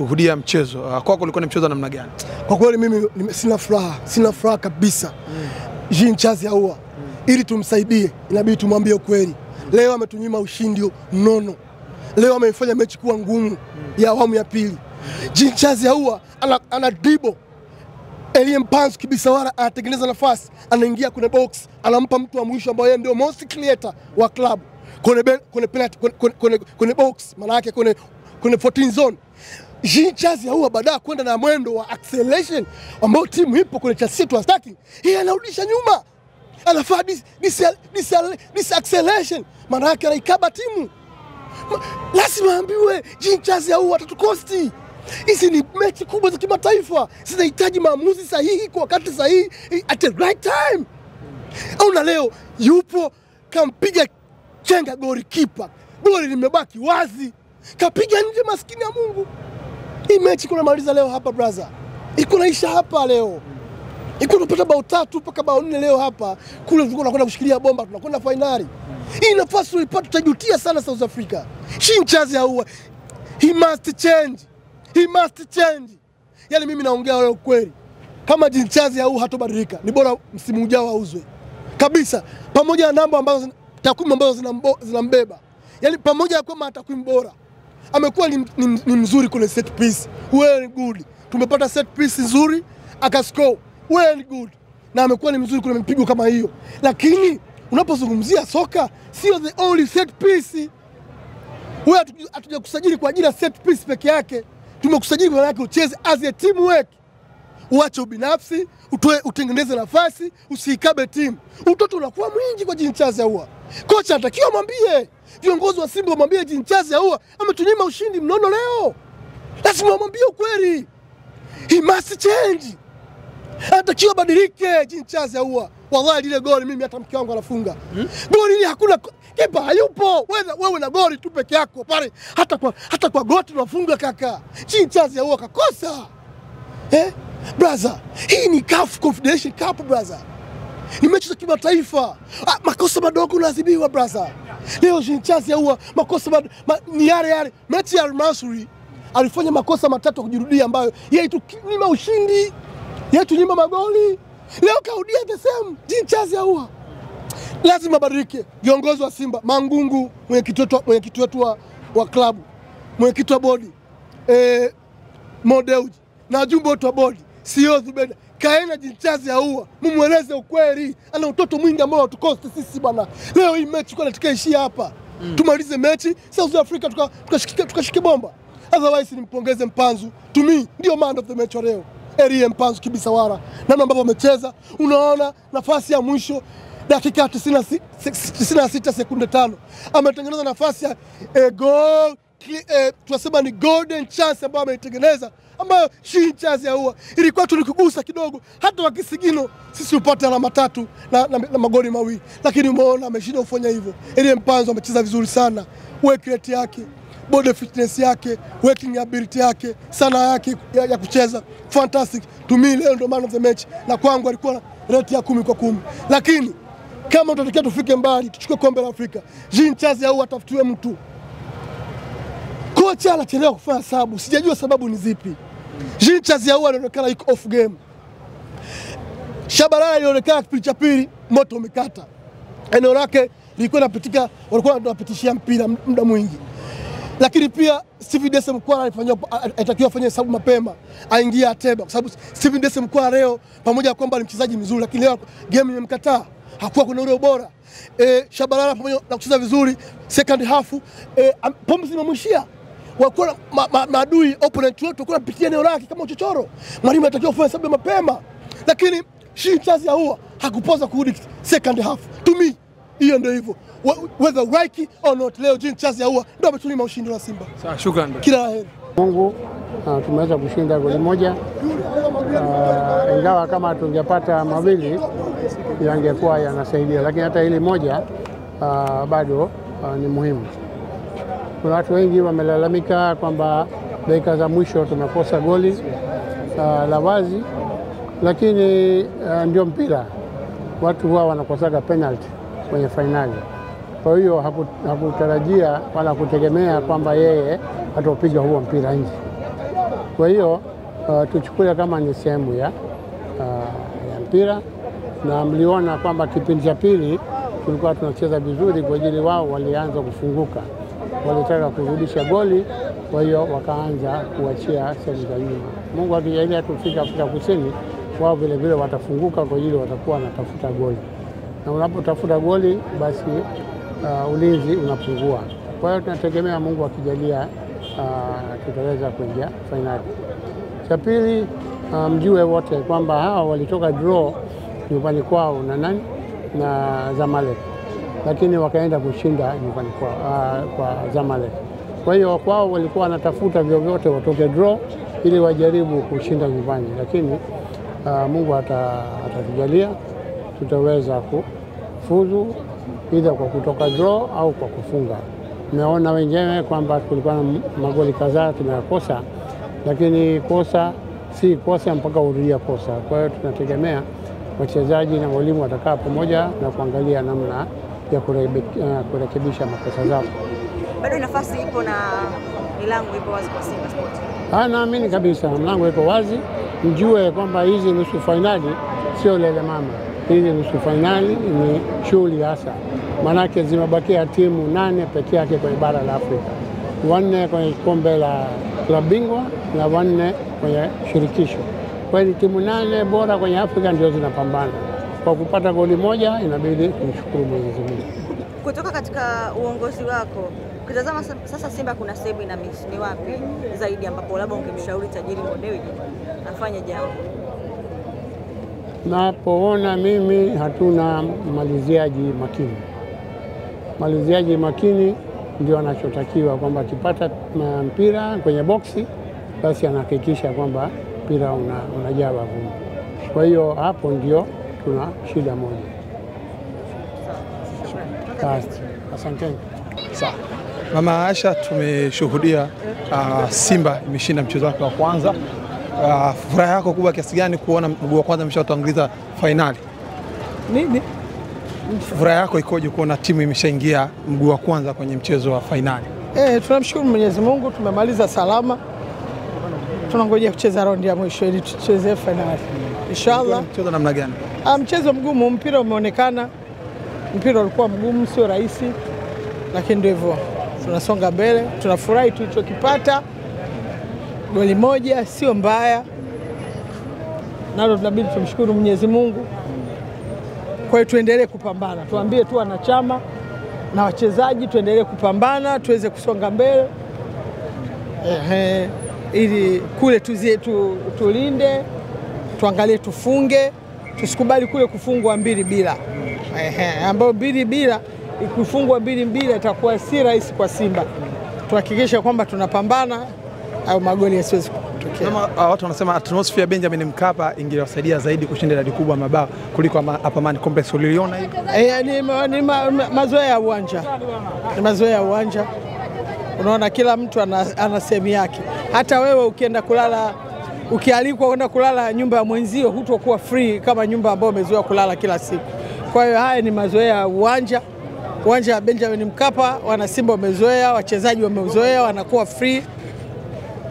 Shuhudia mchezo kwako, ulikuwa ni mchezo namna gani? Kwa kweli mimi sina furaha, sina furaha kabisa. Jean Charles Ahoua ili tumsaidie inabidi tumwambie ukweli. Leo ametunyima ushindi mnono. Leo ameifanya mechi kuwa ngumu ya awamu ya pili. Jean Charles Ahoua ana dribble. Elie Mpanzu Kibisawara anatengeneza nafasi, anaingia kwenye box, anampa mtu wa mwisho ambaye yeye ndio most creator wa club. Kwenye penalty, kwenye box, maana yake kwenye 14 zone. Jean Charles Ahoua baada kwenda na mwendo wa acceleration ambao timu ipo kwenye chassis tu attacking, yeye anarudisha nyuma. Anafaa this acceleration, maana yake anaikaba timu. Lazima ambiwe Jean Charles Ahoua atatukosti. Hizi ni mechi kubwa za kimataifa, zinahitaji maamuzi sahihi kwa wakati sahihi at the right time. Au na leo yupo kampiga chenga golikipa, goli limebaki wazi, kapiga nje, maskini ya Mungu. Hii mechi kuna maliza leo hapa brother, iko naisha hapa leo. Iko tunapata bao 3 mpaka bao 4 leo hapa. Kule tulikuwa tunakwenda kushikilia bomba, tunakwenda finali. Hii nafasi tulipata tutajutia sana South Africa. Jean Charles Ahoua, he must change. He must change. Yaani mimi naongea leo kweli. Kama Jean Charles Ahoua hatobadilika, ni bora msimu ujao auzwe. Kabisa, pamoja na namba ambazo takwimu ambazo zinambeba. Yaani pamoja na kwamba takwimu bora. Amekuwa ni mzuri kwenye set piece. Well good. Tumepata set piece nzuri, akascore. Well good. Na amekuwa ni mzuri kwenye mpigo kama hiyo. Lakini unapozungumzia soka sio the only set piece. Wewe hatujakusajili kwa ajili ya set piece peke yake. Tumekusajili kwa yake ucheze as a teamwork. Uache ubinafsi, utoe, utengeneze nafasi, usikabe timu. Utoto unakuwa mwingi kwa Jean Charles Ahoua. Kocha anatakiwa mwambie, viongozi wa Simba mwambie Jean Charles Ahoua ametunyima ushindi mnono leo. Lazima mwambie ukweli. He must change. Anatakiwa badilike Jean Charles Ahoua. Wallahi lile goli mimi hata mke wangu anafunga. Goli ile hakuna kipa hayupo. Wewe na goli tu peke yako pale, hata kwa goti unafunga kaka. Jean Charles Ahoua kakosa. Brother, hii ni CAF Confederation Cup brother. Ni mechi za kimataifa. Makosa madogo unaadhibiwa brother. Leo Jean Charles Ahoua makosa ni yale yale. Mechi ya Al-Masry alifanya makosa matatu kujirudia ambayo yeye tunyima ushindi, yeye tunyima magoli. Leo kaudia the same. Jean Charles Ahoua lazima badilike. Viongozi wa Simba, Mangungu, mwenyekiti wetu wa klabu, mwenyekiti wa bodi, Mo Dewji na wajumbe wote wa bodi, CEO Zubeda, kaena Jean Charles Ahoua, mumueleze ukweli. Ana utoto mwingi ambao hatukosti sisi bwana. Leo hii mechi kwa nataka hapa. Tumalize mechi South Africa tukashike bomba. Otherwise nimpongeze Mpanzu. To me ndio man of the match leo. Elie Mpanzu Kibisawara. Namna ambavyo amecheza, unaona nafasi ya mwisho dakika 96 sekunde 5. Ametengeneza nafasi ya goal, tunasema ni golden chance ambayo ameitengeneza, ambayo Jean Charles Ahoua ilikuwa tu nikugusa kidogo, hata wakisigino sisi upate alama 3 na magoli 2, lakini umeona ameshindwa kufanya hivyo. Elie Mpanzu amecheza vizuri sana, work rate yake, body fitness yake, working ability yake, sana yake ya kucheza fantastic. To me leo ndo man of the match, na kwangu alikuwa rate ya 10 kwa 10. Lakini kama tutatakiwa tufike mbali, tuchukue kombe la Afrika, Jean Charles Ahoua atafutiwe mtu. Kocha anachelewa kufanya sababu, sijajua sababu ni zipi. Jean Charles Ahoua anaonekana yuko off game. Shabalala alionekana kipindi cha pili moto umekata. Eneo lake lilikuwa linapitika, walikuwa wanapitishia mpira muda mwingi. Lakini pia Steven Dese Mkwara alitakiwa afanye hesabu mapema, aingie Ateba, kwa sababu Steven Dese Mkwara leo pamoja na kwamba ni mchezaji mzuri, lakini leo game imemkataa. Hakuwa kuna ule ubora. Shabalala pamoja na kucheza vizuri second half, pombe zimemwishia. Walikuwa maadui opponent wetu walikuwa wanapitia eneo lake kama uchochoro. Mwalimu alitakiwa kufanya hesabu mapema. Lakini Jean Charles Ahoua hakupoza kurudi second half. To me hiyo ndio hivyo. Whether right or not, leo Jean Charles Ahoua ndio ametunyima ushindi wa Simba. Sawa, shukrani. Kila la heri. Mungu tumeweza kushinda goli 1. Ingawa kama tungepata 2 yangekuwa yanasaidia, lakini hata ile 1 bado ni muhimu. Kuna watu wengi wamelalamika kwamba dakika za mwisho tumekosa goli la wazi, lakini ndio mpira. Watu huwa wanakosaga penalty kwenye finali. Kwa hiyo hakutarajia wala kutegemea kwamba yeye ataupiga huo mpira nje. Kwa hiyo tuchukue kama ni sehemu ya mpira, na mliona kwamba kipindi cha pili tulikuwa tunacheza vizuri kwa ajili wao walianza kufunguka, walitaka kurudisha goli, kwa hiyo wakaanza kuachia sehemu za nyuma. Mungu akijalia tufika Afrika Kusini, wao vile vile watafunguka kwa ajili watakuwa wanatafuta goli, na unapotafuta goli basi ulinzi unapungua. Kwa hiyo tunategemea Mungu akijalia tutaweza kuingia fainali. Cha pili, mjue wote kwamba hawa walitoka draw nyumbani kwao na nani na Zamalek, lakini wakaenda kushinda nyumbani kwao kwa Zamalek. Kwa hiyo kwao walikuwa wanatafuta vyovyote watoke draw ili wajaribu kushinda nyumbani, lakini Mungu atatujalia tutaweza kufuzu either kwa kutoka draw au kwa kufunga. Tumeona wenyewe kwamba kulikuwa na magoli kadhaa tumeyakosa, lakini kosa si kosa mpaka urudia kosa. Kwa hiyo tunategemea wachezaji na walimu watakaa pamoja na kuangalia namna ya kurekebisha makosa zao. Bado nafasi ipo na milango ipo wazi kwa Simba Sports. Naamini kabisa mlango iko wazi. Mjue kwamba hizi nusu fainali sio lele mama. Hizi nusu fainali ni shughuli hasa. Manake zimebakia timu 8 peke yake kwenye bara la Afrika. 4 kwenye kombe la bingwa na 4 kwenye shirikisho. Kwa hiyo timu 8 bora kwenye Afrika ndio zinapambana. Kwa kupata goli moja inabidi tumshukuru Mwenyezi Mungu. Kutoka katika uongozi wako, ukitazama sasa Simba kuna sehemu ina miss, ni wapi zaidi ambapo labda ungemshauri Tajiri Mo Dewji afanye jambo? Napoona mimi hatuna maliziaji makini. Maliziaji makini ndio anachotakiwa, kwamba akipata mpira kwenye boksi basi anahakikisha kwamba mpira unajaa wavuni. Kwa hiyo hapo ndio tuna shida moja. Asante. Sawa. Mama Aisha, tumeshuhudia Simba imeshinda mchezo wake wa kwanza. Furaha yako kubwa kiasi gani kuona mguu wa kwanza ameshatanguliza fainali? Nini? Furaha yako ikoje kuona timu imeshaingia mguu wa kwanza kwenye mchezo wa fainali? Tunamshukuru Mwenyezi Mungu tumemaliza salama. Tunangojea kucheza raundi ya mwisho ili tucheze fainali. Inshallah. Mchezo namna gani? Mchezo mgumu, mpira umeonekana. Mpira ulikuwa mgumu, sio rahisi. Lakini ndio hivyo. Tunasonga mbele, tunafurahi tulichokipata. Goli moja sio mbaya. Nalo tunabidi tumshukuru Mwenyezi Mungu. Kwa hiyo tuendelee kupambana. Tuambie tu wanachama na wachezaji tuendelee kupambana, tuweze kusonga mbele. Ili kule tulinde, tuangalie tufunge, tusikubali kule kufungwa 2-0. Ambao 2-0 ikifungwa 2-2 itakuwa si rahisi kwa Simba. Tuhakikishe kwamba tunapambana au magoli yasiweze kutokea. Kama watu wanasema atmosphere ya Benjamin Mkapa ingewasaidia zaidi kushinda idadi kubwa mabao kuliko hapa Amaan Complex, uliona hiyo? Ni mazoea ya uwanja. Ni mazoea ya uwanja. Unaona kila mtu ana sehemu yake. Hata wewe ukienda kulala, ukialikwa kwenda kulala nyumba ya mwenzio hutokuwa free kama nyumba ambayo umezoea kulala kila siku. Kwa hiyo haya ni mazoea ya uwanja. Uwanja wa Benjamin Mkapa wana Simba wamezoea, wachezaji wamezoea, wanakuwa free.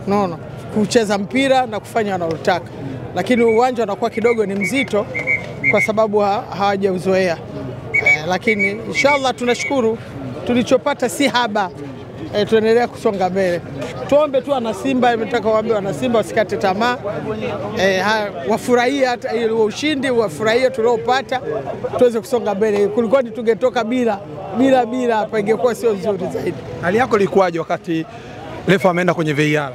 Unaona, kucheza mpira na kufanya wanalotaka. Lakini uwanja unakuwa kidogo ni mzito kwa sababu hawajauzoea. Lakini inshallah tunashukuru tulichopata si haba. Tuendelea kusonga mbele. Tuombe tu wana Simba, nataka waombe wana Simba wasikate tamaa. Wafurahie hata ile ushindi, wafurahie tuliopata, tuweze kusonga mbele. Kulikuwa ni tungetoka bila hapa ingekuwa sio nzuri zaidi. Hali yako ilikuwaje wakati refa ameenda kwenye VAR?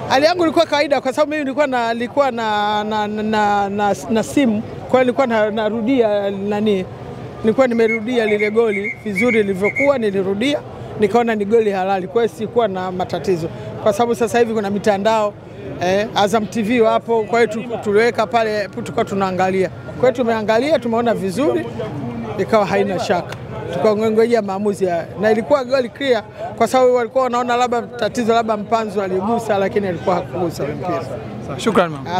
Hali yangu ilikuwa kawaida kwa sababu mimi nilikuwa na simu. Kwa hiyo nilikuwa narudia nani? Nilikuwa nimerudia lile goli vizuri lilivyokuwa, nilirudia nikaona ni goli halali. Kwa hiyo sikuwa na matatizo. Kwa sababu sasa hivi kuna mitandao, Azam TV wapo, kwa hiyo tuliweka pale tulikuwa tunaangalia. Kwa hiyo tumeangalia, tumeona vizuri, ikawa haina shaka. Tukangojea maamuzi na ilikuwa goli clear kwa sababu walikuwa wanaona labda tatizo labda Mpanzu aligusa, lakini alikuwa hakugusa mpira. Shukrani mama.